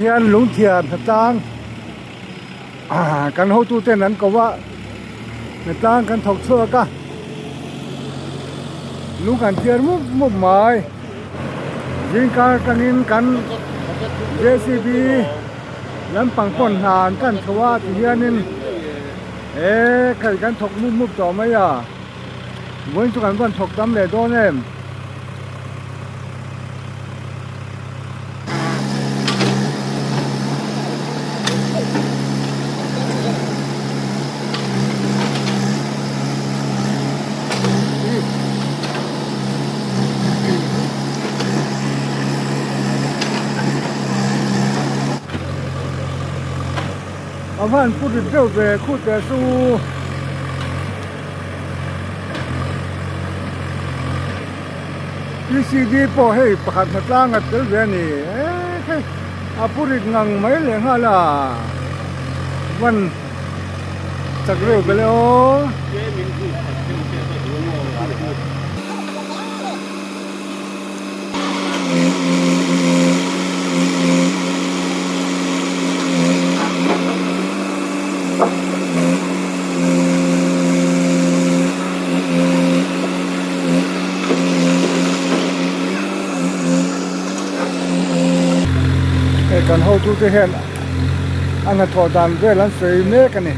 Hian lungthiar hnatlang kan hotu ten an ko a, hnatlang kan thawk chhuak a, lung kan thiar mup mup mai, zingkar atangin kan JCB lampang pawn hna an tan chho a ti hianin he khaih kan thawk mup mup tawh mai a, vawiin chu kan van thawk tam leh dawn em. A van put rit deuh ve khut teh chu. PCD pawh hei pakhat hna tlang a tel ve a ni hei a pu rit ngang mai leh nghal a van chak reuh bele aw. Hei kan hotute hian a hnathawh dan vel an sawi mek a ni.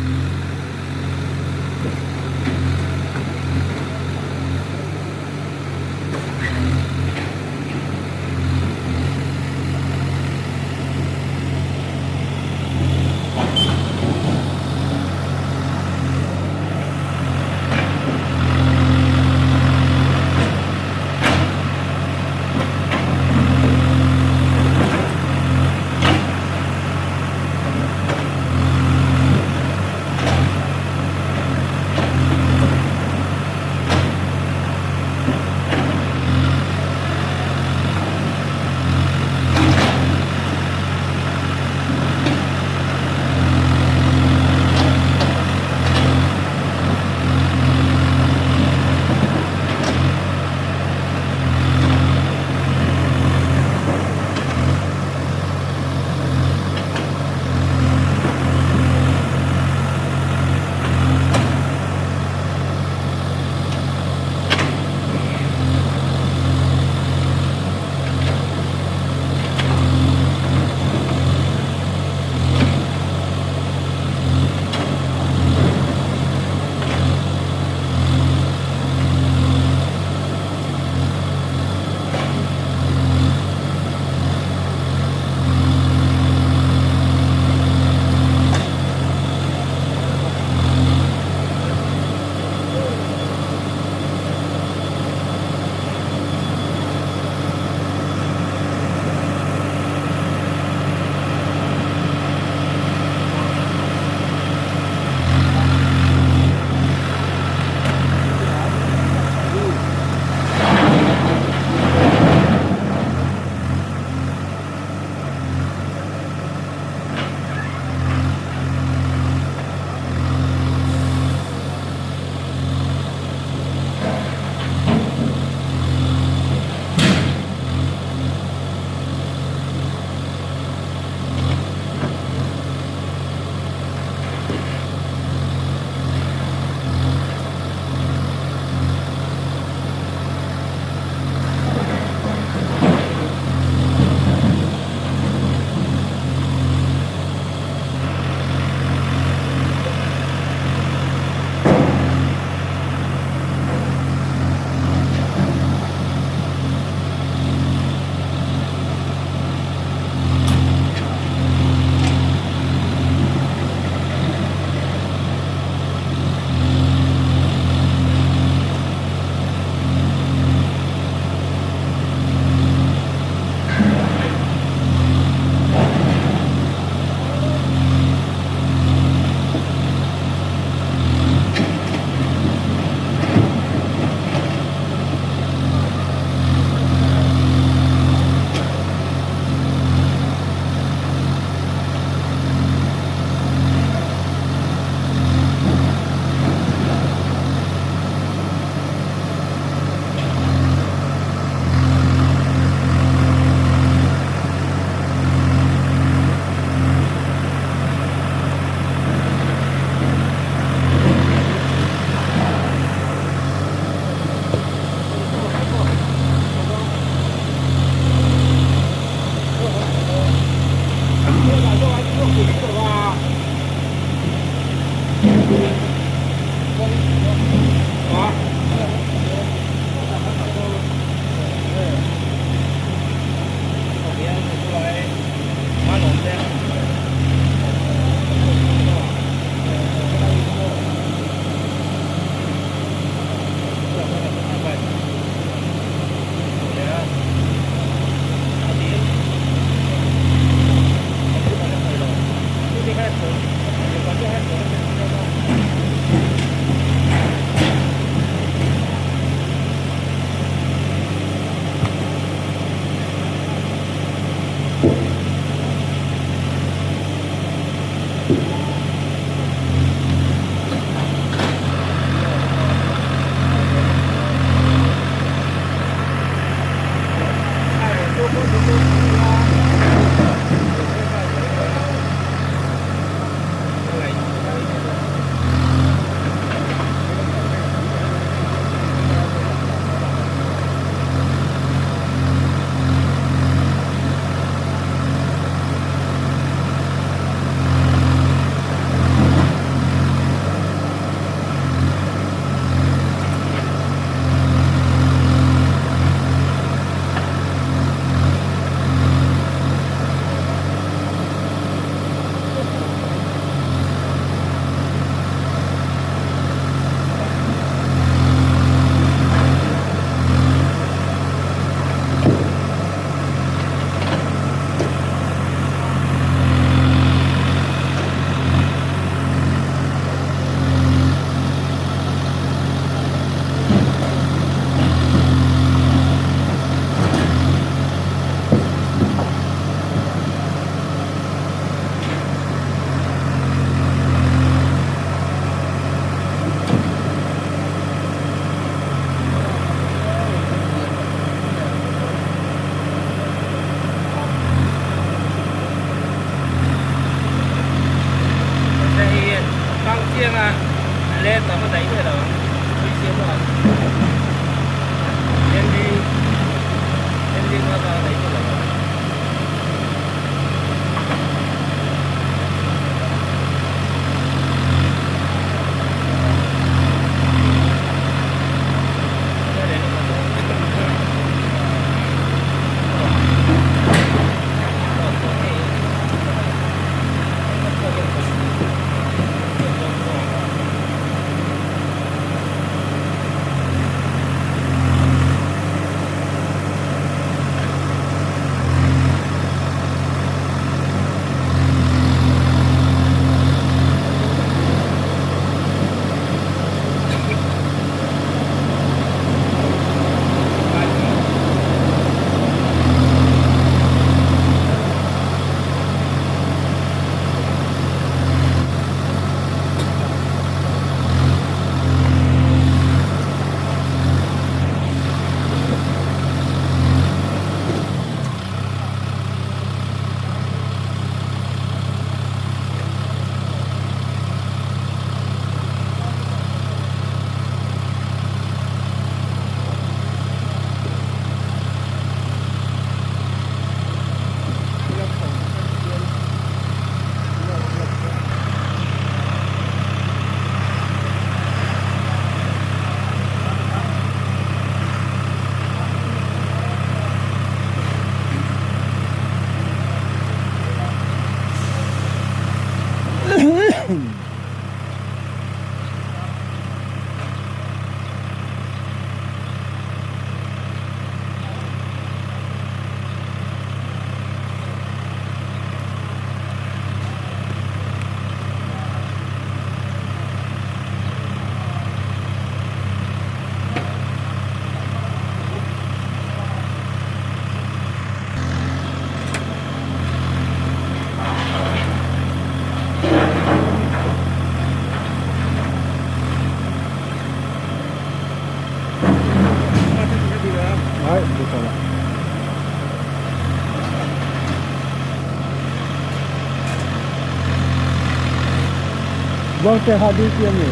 Buangte kha duty a ni.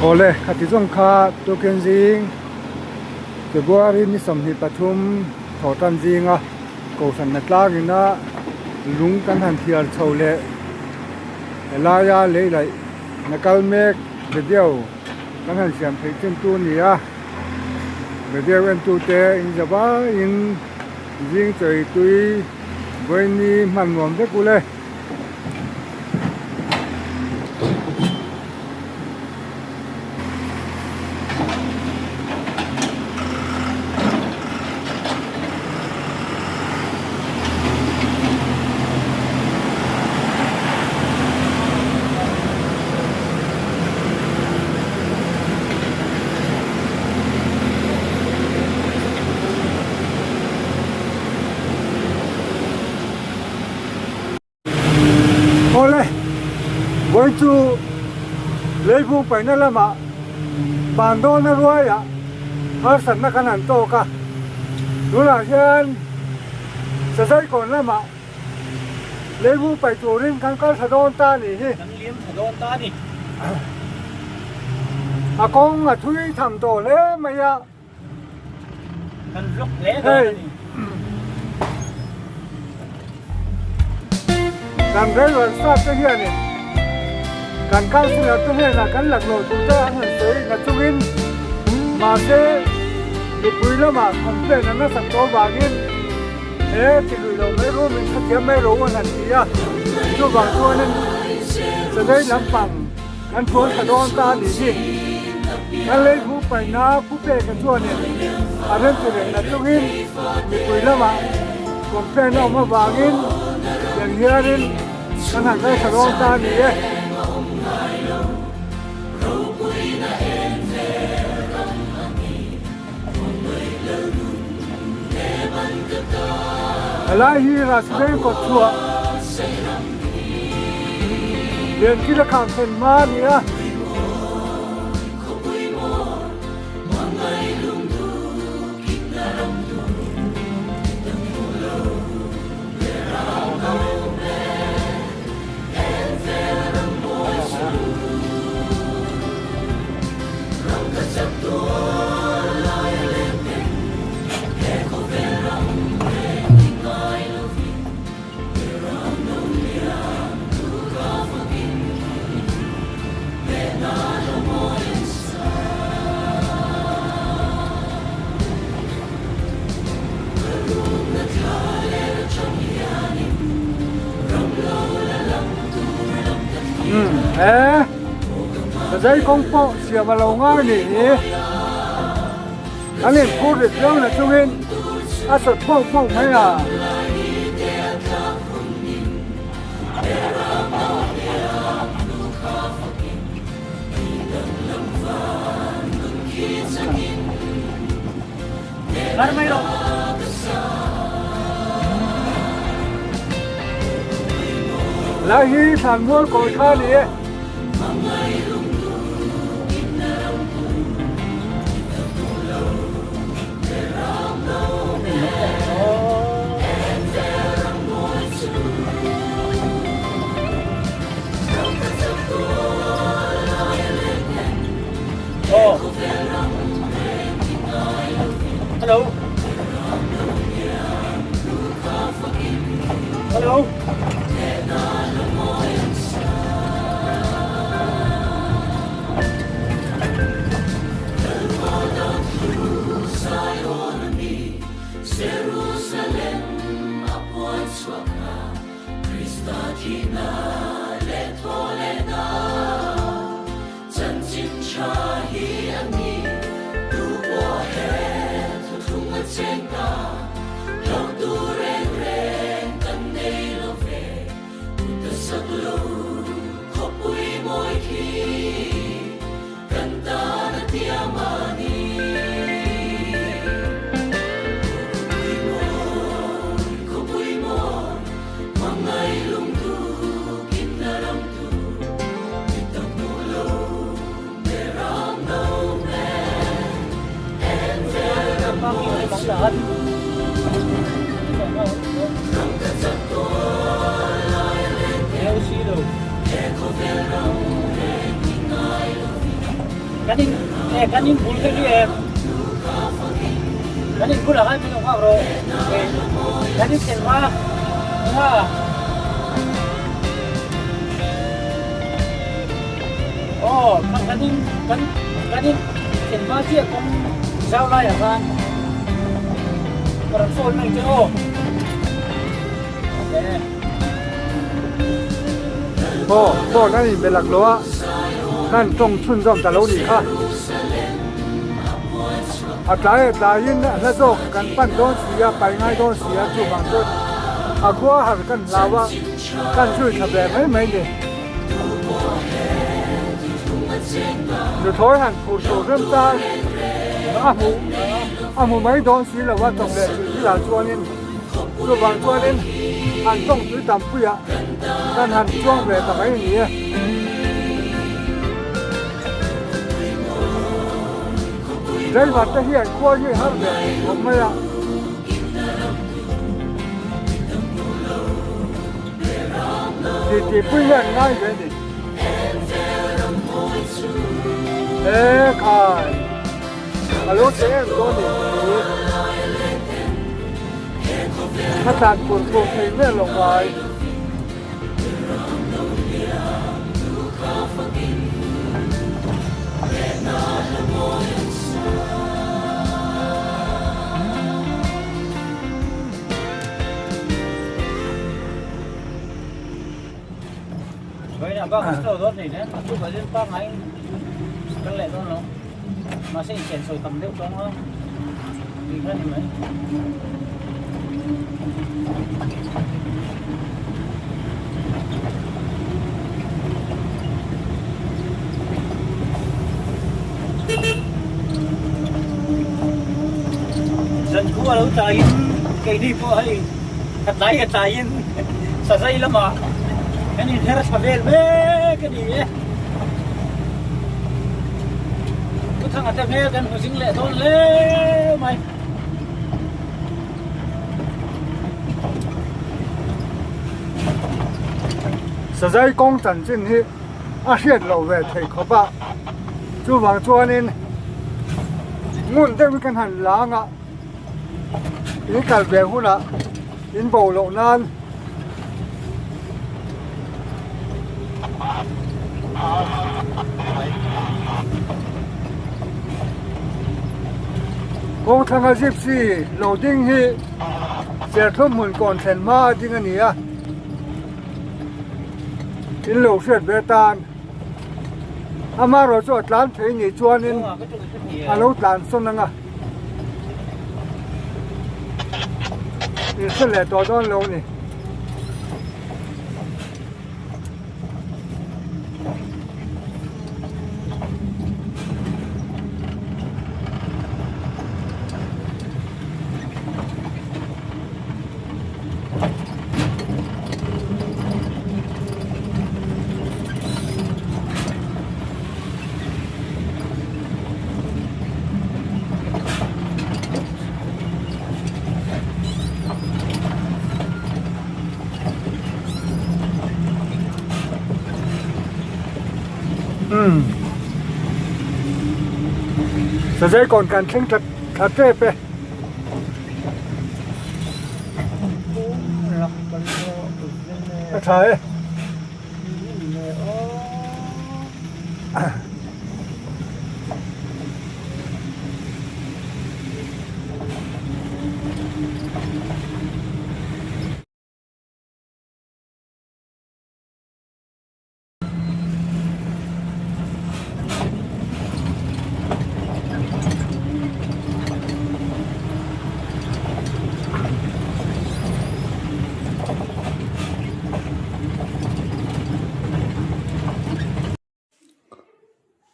Awle, khati zawng kha tukin zing February ni 23 thawhtan zinga Kohhran hna tlangina lung kan han thiar chho leh helaia lei laih na kal mek video kan han siam theih chin tu a ni a, video entute in za vaiin zing chawi tui vawiini hman nuam vek ule. Awle, vawi chu leivung paihna lamah ban dawna ruaiah harsatna kan han tawk a, tunah hian Sazaikawn lamah leivung paih turin kan kal thla dawn ta a nih hi. Kan liam thla dawn ta a ni. A kawng a thui tham tawh hle mai a. Kan vlog hle dawn a ni. Kan driver staff te hianin kan councillor te hnenah kan lakloh tur te an han sawi na chungin mahse mipui lamah complaint an nasak tawh avangin he ti lui lo mai ru min hrethiam mai ro an han ti a, chuvang chuanin chawei lampang Kan thuan tha dawn ta a nih hi. Kan leihmu paihna Pu Peka chuanin a remti reng na chungin mipui lamah complaint a awm avangin tiang hianin kan han kal tha dawn ta a ni e. Helai hi Rasveng kawt chhuah Liankila kham thlen hma a ni a. He zai kawng pawh siam a lo ngai nih hi an inphur rit viau na chungin a sawt phawk phawk mai a. Lai hi thlanmual kawi kha a ni e. Hello. Hello. Kan in eh kan in bul kha hi em kan in bulah khan min lo nghak rawh eh kan in thlen hma nga aw kan in kan kan in thlen hma chiah kawng zau laiah khan ka rawn phone mai che aw eh. Aw phone an inbe lak lo a kan tawng chhunzawm ta lo nih kha a tlai a tlaiin a hla zawk kan pan dawn si a pai ngai dawn si a chuvang chuan a khua har kan hlau a kan zui tha ve mai mai ni nuthlawi han phur tur rem ta a hmu a hmu mai dawn si lo a tawng leh tih thilah chuanin Chuvang chuanin an tawng tui tampuiah kan han chuang ve ta mai a ni e. Driver te hian khua hi har ve thei khawp mai a. Titipui hian ngai ve a ni. E khai! A lo che em dawn ni tih a tlan pur pur thei vel lo ngai. Zankhua lo tlaiin keini pawh hei a tlai a tlaiin sazai lamah kan inher thla vel mek a ni e. Pu Thanga te hmel kan hmu zing leh dawn hle mai. Sazai kawng chanchin hi a hriat loh ve thei khawp a, chuvang chuanin ngun deuhin kan han lang a, in kal ve hunah in bo loh nan. Kawng thlanga gypsy lo ding hi serthlum hmun kawn thlen hma a ding a ni a, in lo hriat ve tan amaherawhchu a tlan thei nih chuanin a lo tlan sawn ang a, in hre leh tawh dawn lo a ni. Umm Sazai kawn kan thleng that thla tep e. A tha e.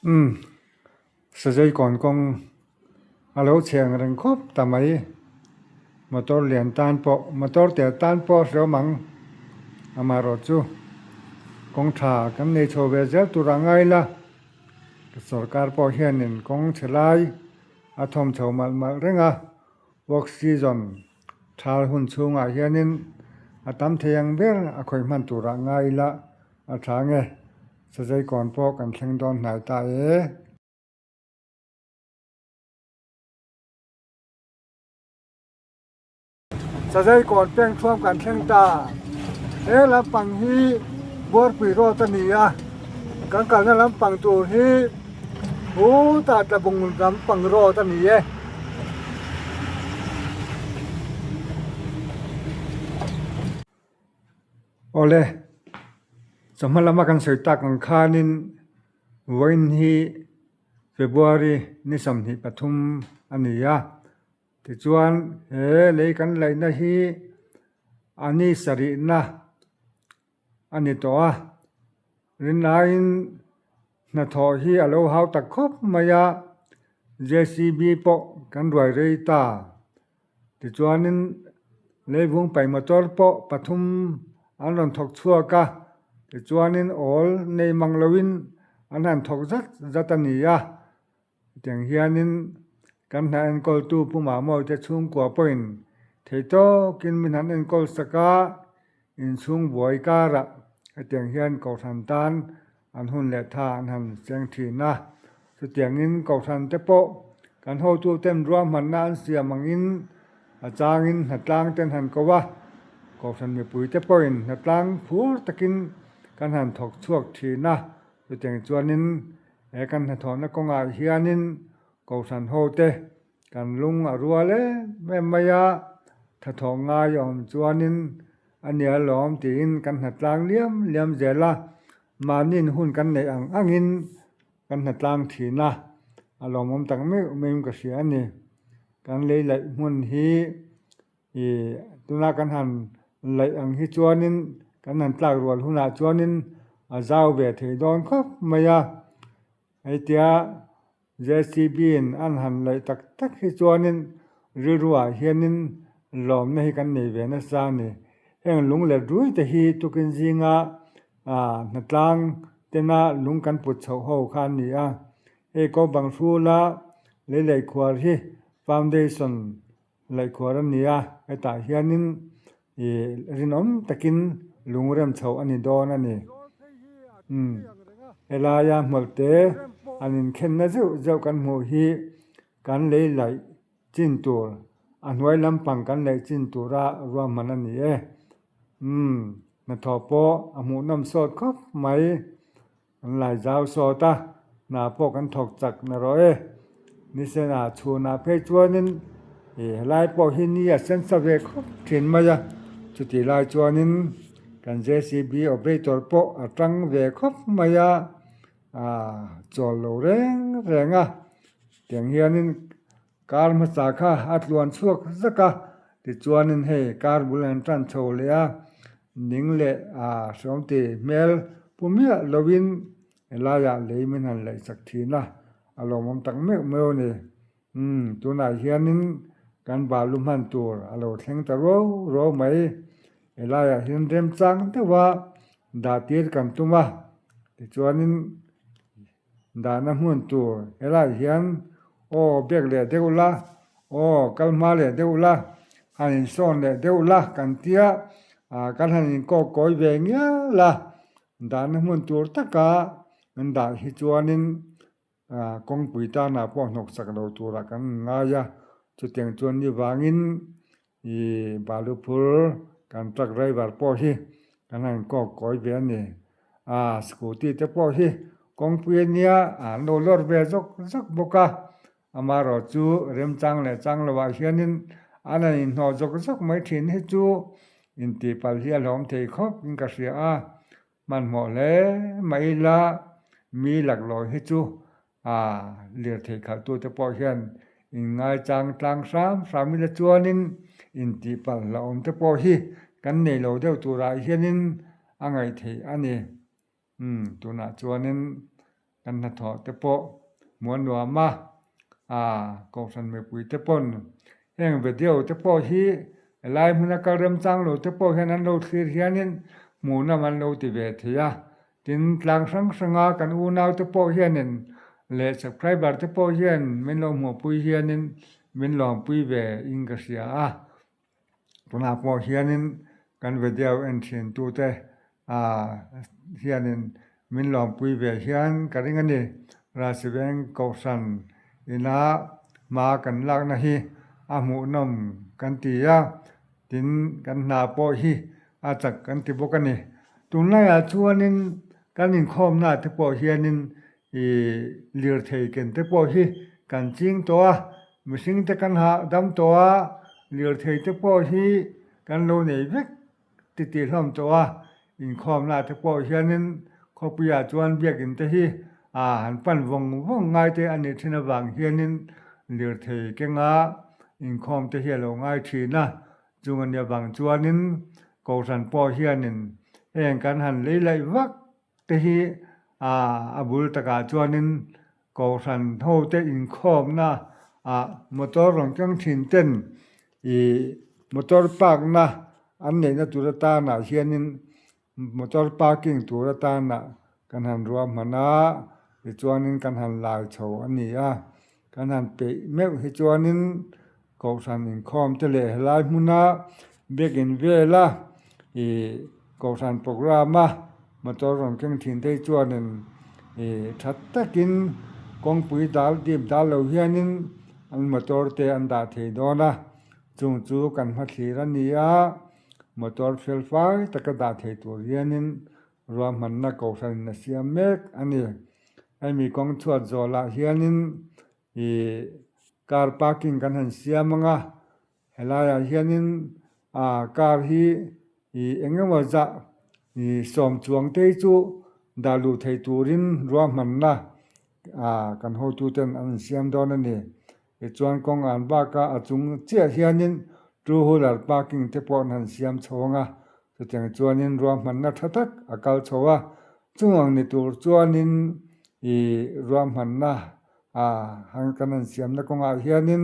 Umm Sazai kawn kawng a lo chheng reng khawp ta mai motor lian tan pawh motor tel tan pawh a hreawm ang amaherawhchu kawng tha kan nei chho ve zel tur a ngai la sorkar pawh hianin kawng chhe lai a thawm chho malh malh reng a work season thal hun chhungah hianin a tam thei ang ber a khawih hman turah ngai ila a tha nge. Sazai kawn pawh kan thleng dawn hnai ta e. Sazai kawn peng thuam kan thleng ta. He lampang hi Buarpui road a ni a, kan kalna lampang tur hi hutah Tlabung lampang road a ni e. Awle, chawhma lama kan sawi tak ang khanin vawiin hi February ni 23 a ni a, tichuan he lei kan laihna hi a ni sarihna a ni tawh a, rinaiin hnathawh hi a lo hau tak khawp mai a, JCB pawh kan ruai rei ta. Tichuanin leivung paih motor pawh pathum an rawn thawk chhuak a, tichuanin awl nei mang loin an han thawk zat zat a ni a. Hetiang hianin kan hna enkawltu Pu Mamawite chhungkua pawhin thei tawkin min han enkawl sak a, inchhung buai karah hetiang hian Kohhran tan an hun leh tha an han cheng thin a. Chutiangin Kohhran te pawh kan hotuten ruahmanna an siam angin a changin hnatlang ten han ko a, Kohhran mipui te pawhin hnatlang phur takin kan han thawk chhuak thin a. Chutiang chuanin he kan hnathawhna kawngah hianin Kohhran hote kan lung a rual em em mai a, thathawh ngai a awm chuanin a nia lawm tiin kan hnatlang liam liam zel a, mahniin hun kan neih ang angin kan hnatlang thin a, a lawmawm tak meuh meuhin ka hria a ni. Kan lei laih hmun hi Ih, tuna kan han laih ang hi chuanin kan han tlak rual hunah chuanin a zau ve thei dawn khawp mai a. Heitia JCB in an han laih tak tak hi chuanin rilruah hianin lawmna hi kan nei ve nasa a ni. Heng lung let rui te hi tukin zinga ah hnatlang tena lung kan put chhoh ho kha an ni a. Hei ko bang hrula lei laihkhuar hi foundation Laihkhuar a ni a, hetah hianin ih rinawm takin lungrem chhoh a ni dawn a ni. Umm helaia hmawlhte an inkhenna zeuh zeuh kan hmuh hi kan lei laih chin tur, a hnuai lampang kan laih chin tura ruahman a ni e. Umm hnathawh pawh a hmuhnawm sawt khawp mai. An lai zau sawt a, hna pawh kan thawk chak na rawh e. Nisena chhunah phei chuanin ih helai pawh hi ni a sensa ve khawp thin mai a, chutih lai chuanin kan JCB operator pawh a tang ve khawp mai a, ah chawl lo reng reng a, tiang hianin kar hmasa kha a tluan chhuak zak a, tichuanin hei kar bul an tan chho leh a, Ning leh a hrawmti hmel pu miah loin helaiah lei min han laih chak thin a, a lawmawm tak meuh meuh a ni. Umm, tunah hianin kan balu hman tur a lo thleng ta ruau ruau mai. Helaiah hian remchang deuha dah tir kan tum a, tichuanin Dahna hmun tur helaiah hian aw bek leh deuh la, aw kal hma leh deuh la, han insawn leh deuh la kan tia, ah kan han inkawk kawi ve ngial a, dahna hmun tur taka kan dah hi chuanin ah kawngpui tanah pawh hnawk chak lo turah kan ngai a, chutiang chuan ni vangin Ih, balu phur kan truck driver pawh hi kan han kawk kawi ve a ni. Ah, scooty te pawh hi kawngpui a nia, an lo lawr ve zawk zawk bawk a. Amaherawh chu remchang leh chang lovah hianin an han inhnawh zawk zawk mai thin hi chu intihpalh hi a hlawm thei khawp in ka hria a. Hmanhmawh hle mai ila mi laklawh hi chu a lirthei khalhtute pawh hian inngaichang tlang hram hram ila chuanin intihpalh hlauhawm te pawh hi kan nei lo deuh turah hianin a ngaih theih a ni. Umm tunah chuanin kan hnathawh te pawh hmuh a nuam a, aa Kohhran mipui te pawn heng video te pawh hi helai hmuna kal remchang lo te pawh hian an lo thlir hianin hmuhnawm an lo ti ve thei a, tin tlang hrang hranga kan unau te pawh hianin leh subscriber te pawh hian min lo hmuhpui hianin min lawmpui ve in ka hria a. Tunah pawh hianin kan video en thin tute hianin min lawmpui ve hian ka ring a ni. Ralsiveng Kohhran ina hma kan lakna hi a hmuhnawm kan ti a. Tin, kan hna pawh hi a chak kan ti bawk a ni. Tunlaiah chuanin kan inkhawmnaah te pawh hianin ih lirthei ken te pawh hi kan ching tawh a, mihring te kan hah dam tawh a, lirthei te pawh hi kan lo nei vek ti tih hlawm tawh a, inkhawmnaah te pawh hianin khawpuiah chuan biakin te hi ah han pan vawng vawng ngai te a nih thin avang hianin lirthei kenga inkhawm te hi a lo ngai thin a, chung a nih avang chuanin Kohhran pawh hianin heng kan han lei laih vak te hi ah a bul takah chuanin Kohhran hote inkhawmna ah motor rawn keng thin ten ih motor park na an neihna tur atanah hianin motor parking tur atanah kan han ruahman a, tichuanin kan han lai chho a ni a, kan han peih meuh hi chuanin Kohhran inkhawm te leh helai hmuna biakin vela ih Kohhran programme a motor rawn keng thin te hi chuanin ih tha takin kawngpui dal dip dal lo hianin an motor te an dah thei dawn a, chung chu kan hmathlir a ni a, motor fel fai taka dah thei tur hianin ruahmanna Kohhranin a siam mek a ni. Hemi kawng chhuat zawhlah hianin Ih car parking kan han siam ang a, helaiah hianin ah car hi ih eng emaw zah ih sawm chuang te hi chu dah luh theih turin ruahmanna ah kan hotuten an insiam dawn a ni. Tichuan kawng an baka a chung chiah hianin two wheeler parking te pawh an han siam chho ang a, chutiang chuanin ruahmanna tha tak a kal chho a, chungang ni tur chuanin ih ruahmanna A han kan han siamna kawngah hianin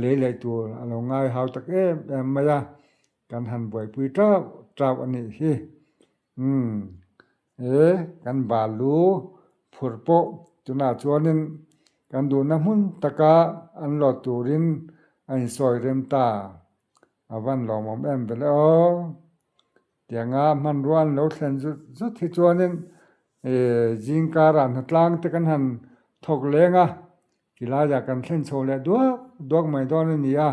lei leh tur a lo ngai hau tak em em mai a, kan han buaipui tauh tauh a nih hi. Umm he kan balu phurh pawh tunah chuanin kan duhna hmun taka an lawt turin a insawi rem ta. A van lawmawm em vele aw. Tianga hmanrua an lo thlen zut zut hi chuanin zingkarah hnatlang te kan han thawk leng a, tilaiah kan thlen chho leh duak duak mai dawn a ni a,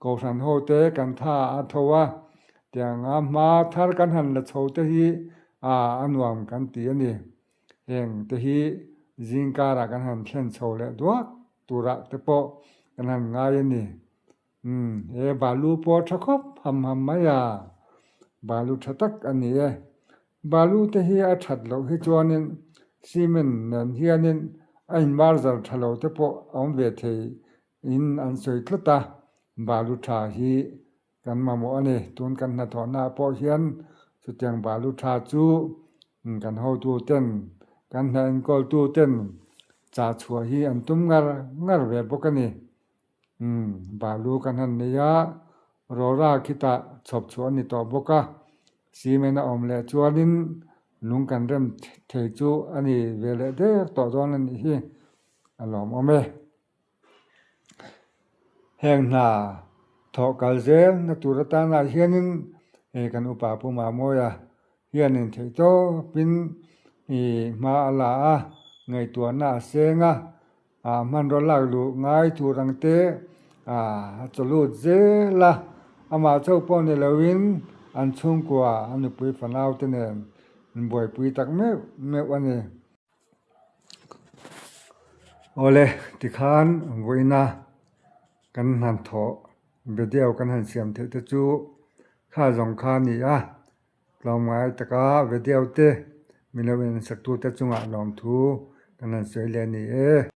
Kohhran ho te kan tha a tho a, tianga hma thar kan han la chho te hi a nuam kan ti a ni. Heng te hi zingkarah kan han thlen chho leh duak turah te pawh kan han ngai a ni. Umm, he balu pawh tha khawp ham ham mai a, balu tha tak a ni e. Balu te hi a that loh hi chuanin cement nen hianin a inmar zar tha lo te pawh a awm ve thei in an sawi tlat a, balu tha hi kan mamawh a ni. Tun kan hnathawhna ah pawh hian chutiang balu tha chu kan hotu ten, kan hna enkawltu ten chah chhuah hi an tum ngar ngar ve bawk a ni. Umm, balu kan han nei a, rawra khitah chhawp chhuah a ni tawh bawk a, cement a awm leh chuanin lung kan rem thei chu a ni ve leh der tawh dawn a nih hi, a lawmawm e. Heng hna thawh kal zel na tur atanah hianin hei kan upa Pu Mamawia hianin theihtawpin ih hma a la a, ngaihtuahna a seng a, Ah hmanraw lak luh ngai tur ang te ah a chaw lut zel a, amah chauh pawh ni loin an chhungkua a nupui fanau te nen an buaipui tak meuh meuh a ni. Awle tikhan vawiina kan hnathawh video kan han siam theih te chu kha zawng kha a ni a, Tlawmngai taka video te min lo ensak tute chungah lawmthu kan han sawi leh a ni e.